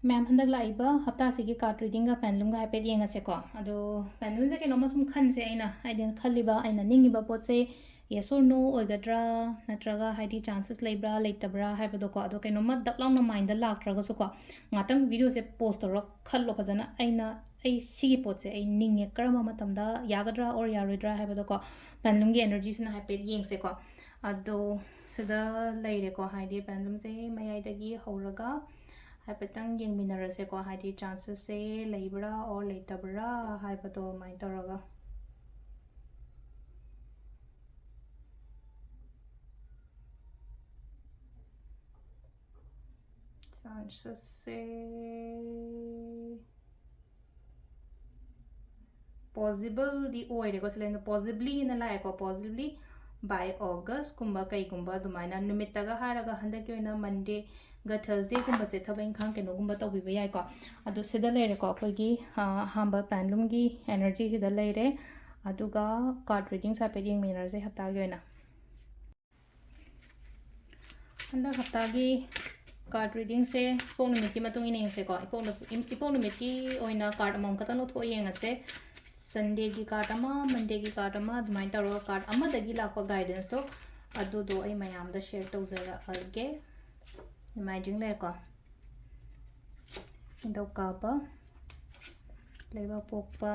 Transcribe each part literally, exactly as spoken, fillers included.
ꯃꯌꯥꯝ, ꯍꯟꯗꯛ ꯂꯥꯛꯏꯕ ꯍꯞꯇꯥꯁꯤꯒꯤ card readingꯒ pendulumꯒ ꯍꯥꯏꯐꯦꯠ ꯌꯦꯡꯉꯁꯦꯀꯣ꯫ ꯑꯗꯣ pendulumꯁꯦ ꯀꯩꯅꯣꯝꯃ ꯁꯨꯝ ꯈꯟꯁꯦ꯫ ꯑꯩꯅ ꯍꯥꯏꯗꯤ ꯈꯜꯂꯤꯕ, ꯑꯩꯅ ꯅꯤꯡꯉꯤꯕ ꯄꯣꯠꯁꯦ yes or no ꯑꯣꯏꯒꯗ꯭ꯔꯥ, ꯅꯠꯇ꯭ꯔꯒ ꯍꯥꯏꯗꯤ chances ꯂꯩꯕ꯭ꯔꯥ ꯂꯩꯇꯕ꯭ꯔꯥ ꯍꯥꯏꯕꯗꯣꯀꯣ꯫ ꯑꯗꯣ ꯀꯩꯅꯣꯝꯃ ꯗꯛ ꯂꯥꯎꯅ mindꯗ ꯂꯥꯛꯇ꯭ꯔꯒꯁꯨꯀꯣ, ꯉꯥꯛꯇꯪ videoꯁꯦ pause ꯇꯧꯔꯒ ꯈꯜꯂꯣ ꯐꯖꯅ꯫ ꯑꯩꯅ, ꯑꯩ ꯁꯤꯒꯤ ꯄꯣꯠꯁꯦ ꯑꯩ ꯅꯤꯡꯉꯦ, ꯀꯔꯝꯕ ꯃꯇꯝꯗ ꯌꯥꯒꯗ꯭ꯔꯥ or ꯌꯥꯔꯣꯏꯗ꯭ꯔꯥ ꯍꯥꯏꯕꯗꯣꯀꯣ꯫ Pendulumꯒꯤ energyꯁꯤꯅ ꯍꯥꯏꯐꯦꯠ ꯌꯦꯡꯁꯦꯀꯣ꯫ ꯑꯗꯣ ꯁꯤꯗ ꯂꯩꯔꯦꯀꯣ, ꯍꯥꯏꯗꯤ pendulumꯁꯦ ꯃꯌꯥꯏꯗꯒꯤ ꯍꯧꯔꯒ ꯍꯥꯏꯐꯦꯠꯇꯪ ꯌꯦꯡꯃꯤꯟꯅꯔꯁꯦꯀꯣ, ꯍꯥꯏꯗꯤ chancesꯁꯦ ꯂꯩꯕ꯭ꯔꯥ or ꯂꯩꯇꯕ꯭ꯔꯥ ꯍꯥꯏꯕꯗꯣ ꯑꯗꯨꯃꯥꯏꯅ ꯇꯧꯔꯒ꯫ Chancesꯁꯦ possibleꯗꯤ ꯑꯣꯏꯔꯦꯀꯣ, ꯁꯤꯂꯦꯟꯗ possiblyꯅ ꯂꯥꯛꯑꯦꯀꯣ, possibly by Augustꯀꯨꯝꯕ ꯀꯩꯒꯨꯝꯕ ꯑꯗꯨꯃꯥꯏꯅ꯫ ꯅꯨꯃꯤꯠꯇꯒ ꯍꯥꯏꯔꯒ ꯍꯟꯗꯛꯀꯤ ꯑꯣꯏꯅ Mondayꯒ Thursdayꯒꯨꯝꯕꯁꯦ ꯊꯕꯛ ꯏꯪꯈꯥꯡ ꯀꯩꯅꯣꯒꯨꯝꯕ ꯇꯧꯕꯤꯕ ꯌꯥꯏꯀꯣ꯫ ꯑꯗꯣ ꯁꯤꯗ ꯂꯩꯔꯦꯀꯣ, ꯑꯩꯈꯣꯏꯒꯤ, ꯑ, ꯑꯍꯥꯟꯕ pendulumꯒꯤ energyꯁꯤꯗ ꯂꯩꯔꯦ꯫ ꯑꯗꯨꯒ card readingꯁꯨ ꯍꯥꯏꯐꯦꯠ ꯌꯦꯡꯃꯤꯟꯅꯔꯁꯦ ꯍꯞꯇꯥꯒꯤ ꯑꯣꯏꯅ꯫ ꯍꯟꯗꯛ ꯍꯞꯇꯥꯒꯤ card readingꯁꯦ ꯏꯄꯣꯛ ꯅꯨꯃꯤꯠꯀꯤ ꯃꯇꯨꯡ ꯏꯟꯅ ꯌꯦꯡꯁꯦꯀꯣ꯫ ꯏꯄꯣꯛ ꯅꯨ-, ꯏꯝ-, ꯏꯄꯣꯛ ꯅꯨꯃꯤꯠꯀꯤ ꯑꯣꯏꯅ card ꯑꯃꯃꯝ ꯈꯛꯇꯪ ꯂꯧꯊꯣꯛꯑ ꯌꯦꯡꯉꯁꯦ꯫ Sundayꯒꯤ card ꯑꯃ, Mondayꯒꯤ card ꯑꯃ, ꯑꯗꯨꯃꯥꯏꯅ ꯇꯧꯔꯒ card ꯑꯃꯗꯒꯤ ꯂꯥꯛꯄ guidanceꯇꯣ ꯑꯗꯨꯗꯣ ꯑꯩ ꯃꯌꯥꯝꯗ share ꯇꯧꯖꯔꯛꯑꯒꯦ꯫ ꯅꯣꯡꯃꯥꯏꯖꯤꯡ ꯂꯩꯔꯦꯀꯣ꯫ ꯅꯤꯡꯊꯧꯀꯥꯕ, ꯂꯩꯕꯥꯛꯄꯣꯛꯄ,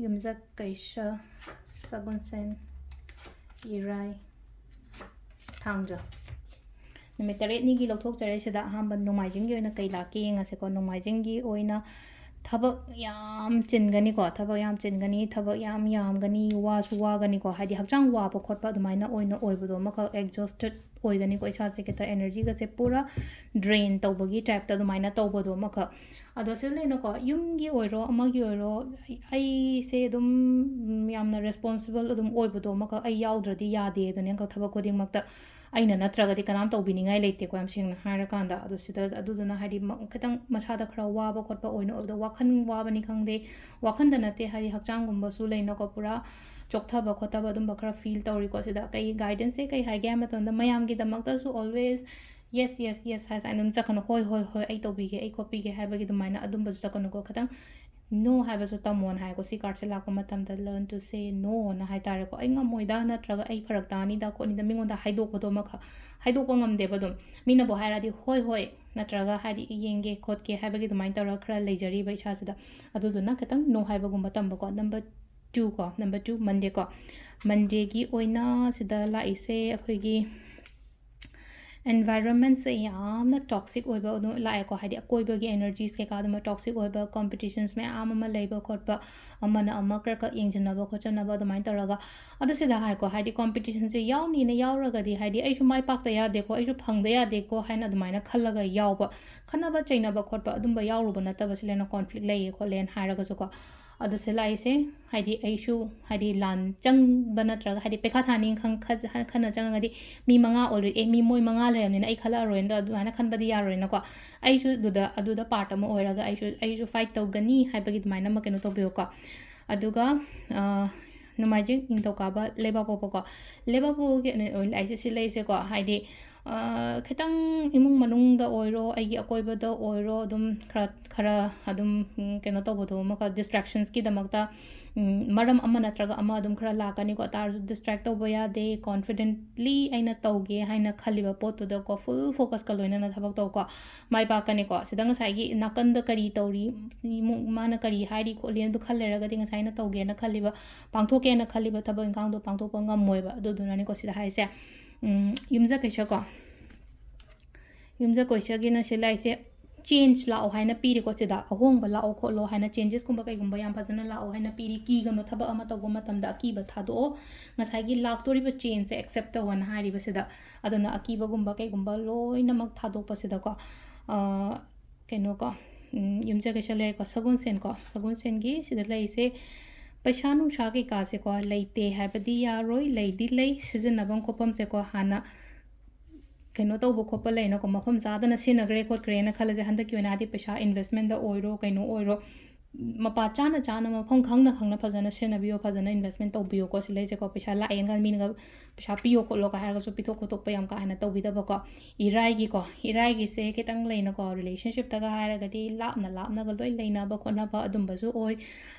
ꯌꯨꯝꯖꯀꯩꯁ, ꯁꯒꯣꯜꯁꯦꯟ, ꯏꯔꯥꯏ, ꯊꯥꯡꯖ꯫ ꯅꯨꯃꯤꯠ ꯇꯔꯦꯠꯅꯤꯒꯤ ꯂꯧꯊꯣꯛꯆꯔꯦ꯫ ꯁꯤꯗ ꯑꯍꯥꯟꯕ ꯅꯣꯡꯃꯥꯏꯖꯤꯡꯒꯤ ꯑꯣꯏꯅ ꯀꯩ ꯂꯥꯛꯀꯦ ꯌꯦꯡꯉꯁꯤꯀꯣ꯫ ꯅꯣꯡꯃꯥꯏꯖꯤꯡꯒꯤ ꯑꯣꯏꯅ ꯊꯕꯛ ꯌꯥꯝ ꯆꯤꯟꯒꯅꯤꯀꯣ, ꯊꯕꯛ ꯌꯥꯝ ꯆꯤꯟꯒꯅꯤ, ꯊꯕꯛ ꯌꯥꯝ ꯌꯥꯝꯒꯅꯤ, ꯋꯥꯁꯨ ꯋꯥꯒꯅꯤꯀꯣ, ꯍꯥꯏꯗꯤ ꯍꯛꯆꯥꯡ ꯋꯥꯕ ꯈꯣꯠꯄ ꯑꯗꯨꯃꯥꯏꯅ ꯑꯣꯏꯅ ꯑꯣꯏꯕꯗꯣ ꯑꯃꯈꯛ, exhausted ꯑꯣꯏꯒꯅꯤꯀꯣ, ꯏꯁꯥꯁꯦ ꯈꯤꯇ energyꯒꯁꯦ ꯄꯨꯔꯥ drain ꯇꯧꯕꯒꯤ typeꯇ ꯑꯗꯨꯃꯥꯏꯅ ꯇꯧꯕꯗꯣ ꯑꯃꯈꯛ꯫ ꯑꯗꯣ ꯁꯤꯗ ꯂꯩꯅꯀꯣ, ꯌꯨꯝꯒꯤ ꯑꯣꯏꯔꯣ ꯑꯃꯒꯤ ꯑꯣꯏꯔꯣ, ꯑꯩ-, ꯑꯩꯁꯦ ꯑꯗꯨꯝ, ꯎꯝ, ꯌꯥꯝꯅ responsible ꯑꯗꯨꯝ ꯑꯣꯏꯕꯗꯣ ꯑꯃꯈꯛ, ꯑꯩ ꯌꯥꯎꯗ꯭ꯔꯗꯤ ꯌꯥꯗꯦ ꯑꯗꯨꯅꯦ ꯑꯃꯈꯛ, ꯊꯕꯛ ꯈꯨꯗꯤꯡꯃꯛꯇ ꯑꯩꯅ ꯅꯠꯇ꯭ꯔꯒꯗꯤ ꯀꯅꯥꯝ ꯇꯧꯕꯤꯅꯤꯡꯉꯥꯏ ꯂꯩꯇꯦꯀꯣ, ꯌꯥꯝ ꯁꯦꯡꯅ ꯍꯥꯏꯔꯀꯥꯟꯗ꯫ ꯑꯗꯣ ꯁꯤꯗ ꯑꯗꯨꯗꯨꯅ ꯍꯥꯏꯗꯤ ꯃ-, ꯈꯤꯇꯪ ꯃꯁꯥꯗ ꯈꯔ ꯋꯥꯕ ꯈꯣꯠꯄ ꯑꯣꯏꯅ ꯑꯣꯏꯕꯗꯣ, ꯋꯥꯈꯜ ꯋꯥꯕꯅꯤ ꯈꯪꯗꯦ, ꯋꯥꯈꯟꯗ ꯅꯠꯇꯦ, ꯍꯥꯏꯗꯤ ꯍꯛꯆꯥꯡꯒꯨꯝꯕꯁꯨ ꯂꯩꯅꯀꯣ, ꯄꯨꯔꯥ ꯆꯣꯛꯊꯕ ꯈꯣꯠꯊꯕ ꯑꯗꯨꯝꯕ ꯈꯔ feel ꯇꯧꯔꯤꯀꯣ꯫ ꯁꯤꯗ ꯀꯩ guidanceꯁꯦ ꯀꯩ ꯍꯥꯏꯒꯦ ꯍꯥꯏꯕ ꯃꯇꯝꯗ, ꯃꯌꯥꯝꯒꯤꯗꯃꯛꯇꯁꯨ always ꯌꯦꯁ, ꯌꯦꯁ, ꯌꯦꯁ ꯍꯥꯏ ꯁꯨꯃꯥꯏꯅ ꯑꯗꯨꯝ ꯆꯠꯀꯅꯨ, ꯍꯣꯏ, ꯍꯣꯏ, ꯍꯣꯏ, ꯑꯩ ꯇꯧꯕꯤꯒꯦ, ꯑꯩ ꯈꯣꯠꯄꯤꯒꯦ ꯍꯥꯏꯕꯒꯤ ꯑꯗꯨꯃꯥꯏꯅ ꯑꯗꯨꯝꯕꯁꯨ ꯆꯠꯀꯅꯨꯀꯣ꯫ ꯈꯤꯇꯪ ꯅꯣ ꯍꯥꯏꯕꯁꯨ ꯇꯝꯃꯣꯅ ꯍꯥꯏꯀꯣ꯫ ꯁꯤ ꯀꯥꯔꯠꯁꯦ ꯂꯥꯛꯄ ꯃꯇꯝꯗ learn to say no ꯅ ꯍꯥꯏ ꯇꯥꯔꯦꯀꯣ꯫ ꯑꯩ ꯉꯝꯃꯣꯏꯗ, ꯅꯠꯇ꯭ꯔꯒ ꯑꯩ ꯐꯔꯛ ꯇꯥꯅꯤꯗ ꯈꯣꯠꯅꯤꯗ ꯃꯤꯉꯣꯟꯗ ꯍꯥꯏꯗꯣꯛꯄꯗꯣ ꯑꯃꯈꯛ ꯍꯥꯏꯗꯣꯛꯄ ꯉꯝꯗꯦꯕ꯫ ꯑꯗꯨꯝ ꯃꯤꯅꯕꯨ ꯍꯥꯏꯔꯗꯤ ꯍꯣꯏ, ꯍꯣꯏ, ꯅꯠꯇ꯭ꯔꯒ ꯍꯥꯏꯗꯤ ꯌꯦꯡꯒꯦ ꯈꯣꯠꯀꯦ ꯍꯥꯏꯕꯒꯤ ꯑꯗꯨꯃꯥꯏꯅ ꯇꯧꯔꯒ ꯈꯔ ꯂꯩꯖꯔꯤꯕ ꯏꯁꯥꯁꯤꯗ꯫ ꯑꯗꯨꯗꯨꯅ ꯈꯤꯇꯪ ꯅꯣ ꯍꯥꯏꯕꯒꯨꯝꯕ ꯇꯝꯕꯀꯣ꯫ ꯅꯝꯕꯔ ꯇꯨ ꯀꯣ, ꯅꯝꯕꯔ ꯇꯨ, ꯃꯟꯗꯦ ꯀꯣ꯫ ꯃꯟꯗꯦꯒꯤ ꯑꯣꯏꯅ ꯁꯤꯗ ꯂꯥꯛꯏꯁꯦ ꯑꯩꯈꯣꯏꯒꯤ environment ꯁꯦ ꯌꯥꯝꯅ toxic ꯑꯣꯏꯕ ꯑꯗꯨꯝ ꯂꯥꯛꯑꯦꯀꯣ꯫ ꯍꯥꯏꯗꯤ ꯑꯀꯣꯏꯕꯒꯤ energies ꯀꯩꯀꯥ ꯑꯗꯨꯝꯕ toxic ꯑꯣꯏꯕ, competitions ꯃꯌꯥꯝ ꯑꯃ ꯂꯩꯕ ꯈꯣꯠꯄ, ꯑꯃꯅ ꯑꯃ ꯈꯔ ꯈꯛ ꯌꯦꯡꯁꯤꯟꯅꯕ ꯈꯣꯠꯆꯟꯅꯕ ꯑꯗꯨꯃꯥꯏꯅ ꯇꯧꯔꯒ꯫ ꯑꯗꯨ ꯁꯤꯗ ꯍꯥꯏꯀꯣ, ꯍꯥꯏꯗꯤ competition ꯁꯦ ꯌꯥꯎꯅꯤꯅ ꯌꯥꯎꯔꯒꯗꯤ, ꯍꯥꯏꯗꯤ ꯑꯩꯁꯨ ꯃꯥꯏ ꯄꯥꯛꯇ ꯌꯥꯗꯦꯀꯣ, ꯑꯩꯁꯨ ꯐꯪꯗ ꯌꯥꯗꯦꯀꯣ ꯍꯥꯏꯅ ꯑꯗꯨꯃꯥꯏꯅ ꯈꯜꯂꯒ ꯌꯥꯎꯕ, ꯈꯠꯅꯕ ꯆꯩꯅꯕ ꯈꯣꯠꯄ ꯑꯗꯨꯝꯕ ꯌꯥꯎꯔꯨꯕ ꯅꯠꯇꯕ, ꯁꯤꯗꯅ conflict ꯂꯩꯌꯦ ꯈꯣꯠꯂꯦꯅ ꯍꯥꯏꯔꯒꯁꯨꯀꯣ꯫ ꯑꯗꯨ ꯁꯤ ꯂꯥꯛꯏꯁꯦ, ꯍꯥꯏꯗꯤ ꯑꯩꯁꯨ ꯍꯥꯏꯗꯤ ꯂꯥꯟ ꯆꯪꯕ ꯅꯠꯇ꯭ꯔꯒ ꯍꯥꯏꯗꯤ ꯄꯩꯈꯥ ꯊꯥꯅꯤ ꯈꯪ-, ꯈ-, ꯈꯟꯅ ꯆꯪꯉꯒꯗꯤ ꯃꯤ ꯃꯉꯥ ꯑꯣꯏꯔꯣꯏ, ꯑꯦ, ꯃꯤ ꯃꯣꯏ ꯃꯉꯥ ꯂꯩꯔꯝꯅꯤꯅ ꯑꯩ ꯈꯜꯂꯛꯑꯔꯣꯏꯅ ꯑꯗꯨꯃꯥꯏꯅ ꯈꯟꯕꯗꯤ ꯌꯥꯔꯣꯏꯅꯀꯣ꯫ ꯑꯩꯁꯨ ꯑꯗꯨꯗ, ꯑꯗꯨꯗ part ꯑꯃ ꯑꯣꯏꯔꯒ ꯑꯩꯁꯨ, ꯑꯩꯁꯨ fight ꯇꯧꯒꯅꯤ ꯍꯥꯏꯕꯒꯤ ꯑꯗꯨꯃꯥꯏꯅ ꯑꯃ ꯀꯩꯅꯣ ꯇꯧꯕꯤꯌꯨꯀꯣ꯫ ꯑꯗꯨꯒ, ꯑ, ꯅꯣꯡꯃꯥꯏꯖꯤꯡ ꯅꯤꯡꯊꯧꯀꯥꯕ ꯂꯩꯕꯥꯛꯄꯣꯛꯄꯀꯣ꯫ ꯂꯩꯕꯥꯛꯄꯣꯛꯄꯒꯤ ꯑꯣꯏꯅ ꯂꯥꯛꯏꯁꯦ ꯁꯤ ꯂꯩꯁꯦꯀꯣ, ꯍꯥꯏꯗꯤ, ꯑ, ꯈꯤꯇꯪ ꯏꯃꯨꯡ ꯃꯅꯨꯡꯗ ꯑꯣꯏꯔꯣ, ꯑꯩꯒꯤ ꯑꯀꯣꯏꯕꯗ ꯑꯣꯏꯔꯣ, ꯑꯗꯨꯝ ꯈꯔ, ꯈꯔ ꯑꯗꯨꯝ, ꯎꯝ, ꯀꯩꯅꯣ ꯇꯧꯕꯗꯣ ꯑꯃꯈꯛ distractions ꯀꯤꯗꯃꯛꯇ, ꯎꯝ, ꯃꯔꯝ ꯑꯃ ꯅꯠꯇ꯭ꯔꯒ ꯑꯃ ꯑꯗꯨꯝ ꯈꯔ ꯂꯥꯛꯀꯅꯤꯀꯣ꯫ ꯇꯥꯔꯁꯨ distract ꯇꯧꯕ ꯌꯥꯗꯦ, confidently ꯑꯩꯅ ꯇꯧꯒꯦ ꯍꯥꯏꯅ ꯈꯜꯂꯤꯕ ꯄꯣꯠꯇꯨꯗꯀꯣ full focus ꯀ ꯂꯣꯏꯅꯅ ꯊꯕꯛ ꯇꯧꯀꯣ꯫ ꯃꯥꯏ ꯄꯥꯛꯀꯅꯤꯀꯣ꯫ ꯁꯤꯗ ꯉꯁꯥꯏꯒꯤ ꯅꯥꯀꯟꯗ ꯀꯔꯤ ꯇꯧꯔꯤ, ꯏꯃꯨꯡ ꯃꯥꯅ ꯀꯔꯤ ꯍꯥꯏꯔꯤ ꯈꯣꯠꯂꯤ ꯑꯗꯨ ꯈꯜ ꯂꯩꯔꯒꯗꯤ ꯉꯁꯥꯏꯅ ꯇꯧꯒꯦꯅ ꯈꯜꯂꯤꯕ, ꯄꯥꯡꯊꯣꯛꯀꯦꯅ ꯈꯜꯂꯤꯕ ꯊꯕꯛ ꯏꯪꯈꯥꯡꯗꯣ ꯄꯥꯡꯊꯣꯛꯄ ꯉꯝꯃꯣꯏꯕ꯫ ꯑꯗꯨꯗꯨꯅꯅꯤꯀꯣ ꯁꯤꯗ ꯍꯥꯏꯁꯦ꯫ ꯎꯝ, ꯌꯨꯝꯖꯀꯩꯁꯀꯣ꯫ ꯌꯨꯝꯖꯀꯩꯁꯒꯤꯅ ꯁꯤ ꯂꯥꯛꯏꯁꯦ, change ꯂꯥꯛꯑꯣ ꯍꯥꯏꯅ ꯄꯤꯔꯤꯀꯣ ꯁꯤꯗ꯫ ꯑꯍꯣꯡꯕ ꯂꯥꯛꯑꯣ ꯈꯣꯠꯂꯣ ꯍꯥꯏꯅ, changes ꯀꯨꯝꯕ ꯀꯩꯒꯨꯝꯕ ꯌꯥꯝ ꯐꯖꯅ ꯂꯥꯛꯑꯣ ꯍꯥꯏꯅ ꯄꯤꯔꯤ꯫ ꯀꯤꯒꯅꯨ, ꯊꯕꯛ ꯑꯃ ꯇꯧꯕ ꯃꯇꯝꯗ ꯑꯀꯤꯕ ꯊꯥꯗꯣꯛꯑꯣ꯫ ꯉꯁꯥꯏꯒꯤ ꯂꯥꯛꯇꯣꯔꯤꯕ change ꯁꯦ accept ꯇꯧꯑꯣꯅ ꯍꯥꯏꯔꯤꯕꯁꯤꯗ꯫ ꯑꯗꯨꯅ ꯑꯀꯤꯕꯒꯨꯝꯕ ꯀꯩꯒꯨꯝꯕ ꯂꯣꯏꯅꯃꯛ ꯊꯥꯗꯣꯛꯄꯁꯤꯗꯀꯣ, ꯑ, ꯀꯩꯅꯣꯀꯣ, ꯎꯝ, ꯌꯨꯝꯖꯀꯩꯁ ꯂꯩꯔꯦꯀꯣ, ꯁꯒꯣꯜꯁꯦꯟꯀꯣ, ꯁꯒꯣꯜꯁꯦꯟꯒꯤ ꯁꯤꯗ ꯂꯩꯔꯤꯁꯦ ꯄꯩꯁꯥ ꯅꯨꯡꯁꯥ ꯀꯩꯀꯥꯁꯦꯀꯣ, ꯂꯩꯇꯦ ꯍꯥꯏꯕꯗꯤ ꯌꯥꯔꯣꯏ, ꯂꯩꯗꯤ ꯂꯩ, ꯁꯤꯖꯤꯟꯅꯐꯝ ꯈꯣꯠꯐꯝꯁꯦꯀꯣ, ꯍꯥꯟꯅ ꯀꯩꯅꯣ ꯇꯧꯕ ꯈꯣꯠꯄ ꯂꯩꯅꯀꯣ, ꯃꯐꯝ ꯆꯥꯗꯅ ꯁꯤꯖꯤꯟꯅꯈ꯭ꯔꯦ ꯈꯣꯠꯈ꯭ꯔꯦꯅ ꯈꯜꯂꯁꯦ, ꯍꯟꯗꯛꯀꯤ ꯑꯣꯏꯅ ꯍꯥꯏꯗꯤ ꯄꯩꯁꯥ investment ꯗ ꯑꯣꯏꯔꯣ, ꯀꯩꯅꯣ ꯑꯣꯏꯔꯣ, ꯃꯄꯥ ꯆꯥꯅ ꯆꯥꯅ, ꯃꯐꯝ ꯈꯪꯅ ꯈꯪꯅ ꯐꯖꯅ ꯁꯤꯖꯤꯟꯅꯕꯤꯌꯣ, ꯐꯖꯅ investment ꯇꯧꯕꯤꯌꯣꯀꯣ꯫ ꯁꯤ ꯂꯩꯁꯦꯀꯣ, ꯄꯩꯁꯥ ꯂꯥꯛꯑꯦꯅ ꯈꯜꯂ ꯃꯤꯅꯒ ꯄꯩꯁꯥ ꯄꯤꯌꯣ ꯈꯣꯠꯂꯣꯒ ꯍꯥꯏꯔꯒꯁꯨ ꯄꯤꯊꯣꯛ ꯈꯣꯠꯇꯣꯛꯄ ꯌꯥꯝ ꯀꯥ ꯍꯦꯟꯅ ꯇꯧꯕꯤꯗꯕꯀꯣ꯫ ꯏꯔꯥꯏꯒꯤꯀꯣ, ꯏꯔꯥꯏꯒꯤꯁꯦ ꯈꯤꯇꯪ ꯂꯩꯅꯀꯣ, relationshipꯇꯒ ꯍꯥꯏꯔꯒꯗꯤ ꯂꯥꯞꯅ ꯂꯥꯞꯅꯒ ꯂꯣꯏ ꯂꯩꯅꯕ ꯈꯣꯠꯅꯕ ꯑꯗꯨꯝꯕꯁꯨ ꯑꯣꯏ꯫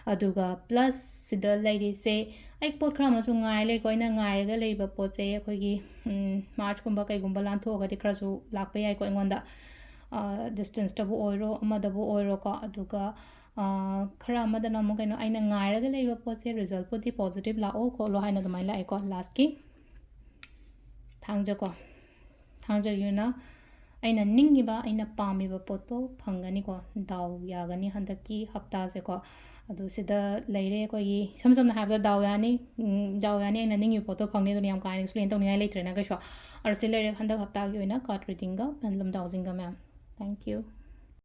ꯑꯗꯨꯒ plus ꯁꯤꯗ ꯂꯩꯔꯤꯁꯦ, ꯑꯩ ꯄꯣꯠ ꯈꯔ ꯑꯃꯁꯨ ꯉꯥꯏ ꯂꯩꯀꯣ꯫ ꯑꯩꯅ ꯉꯥꯏꯔꯒ ꯂꯩꯔꯤꯕ ꯄꯣꯠꯁꯦ ꯑꯩꯈꯣꯏꯒꯤ, ꯎꯝ, Marchꯀꯨꯝꯕ ꯀꯩꯒꯨꯝꯕ ꯂꯥꯟꯊꯣꯛꯑꯒꯗꯤ ꯈꯔꯁꯨ ꯂꯥꯛꯄ ꯌꯥꯏꯀꯣ ꯑꯩꯉꯣꯟꯗ꯫ ꯑ, distanceꯇꯕꯨ ꯑꯣꯏꯔꯣ, ꯑꯃꯗꯕꯨ ꯑꯣꯏꯔꯣꯀꯣ꯫ ꯑꯗꯨꯒ, ꯑ, ꯈꯔ ꯑꯃꯗꯅ ꯑꯃꯨꯛ ꯀꯩꯅꯣ, ꯑꯩꯅ ꯉꯥꯏꯔꯒ ꯂꯩꯕ ꯄꯣꯠꯁꯦ resultꯄꯨꯗꯤ positive ꯂꯥꯛꯑꯣ ꯈꯣꯠꯂꯣ ꯍꯥꯏꯅ ꯑꯗꯨꯃꯥꯏꯅ ꯂꯥꯛꯑꯦꯀꯣ꯫ Lastꯀꯤ ꯊꯥꯡꯖꯀꯣ, ꯊꯥꯡꯖꯒꯤ ꯑꯣꯏꯅ ꯑꯩꯅ ꯅꯤꯡꯉꯤꯕ, ꯑꯩꯅ ꯄꯥꯝꯃꯤꯕ ꯄꯣꯠꯇꯣ ꯐꯪꯒꯅꯤꯀꯣ꯫ ꯗꯥꯎ ꯌꯥꯒꯅꯤ ꯍꯟꯗꯛꯀꯤ ꯍꯞꯇꯥꯁꯦꯀꯣ꯫ ꯑꯗꯨ ꯁꯤꯗ ꯂꯩꯔꯦ ꯑꯩꯈꯣꯏꯒꯤ, ꯏꯁꯝ ꯁꯝꯅ ꯍꯥꯏꯔꯕꯗ ꯗꯥꯎ ꯌꯥꯅꯤ, ꯎꯝ, ꯗꯥꯎ ꯌꯥꯅꯤ, ꯑꯩꯅ ꯅꯤꯡꯉꯤꯕ ꯄꯣꯠꯇꯣ ꯐꯪꯅꯤ꯫ ꯑꯗꯨꯅ ꯌꯥꯝ ꯀꯥ ꯍꯦꯟꯅ explain ꯇꯧꯅꯤꯡꯉꯥꯏ ꯂꯩꯇ꯭ꯔꯦꯅ ꯀꯩꯁꯨ꯫ ꯑꯗꯨ ꯁꯤ ꯂꯩꯔꯦ ꯍꯟꯗꯛ ꯍꯞꯇꯥꯒꯤ ꯑꯣꯏꯅ card readingꯒ pendulum dowsingꯒ, ma'am꯫ Thank you꯫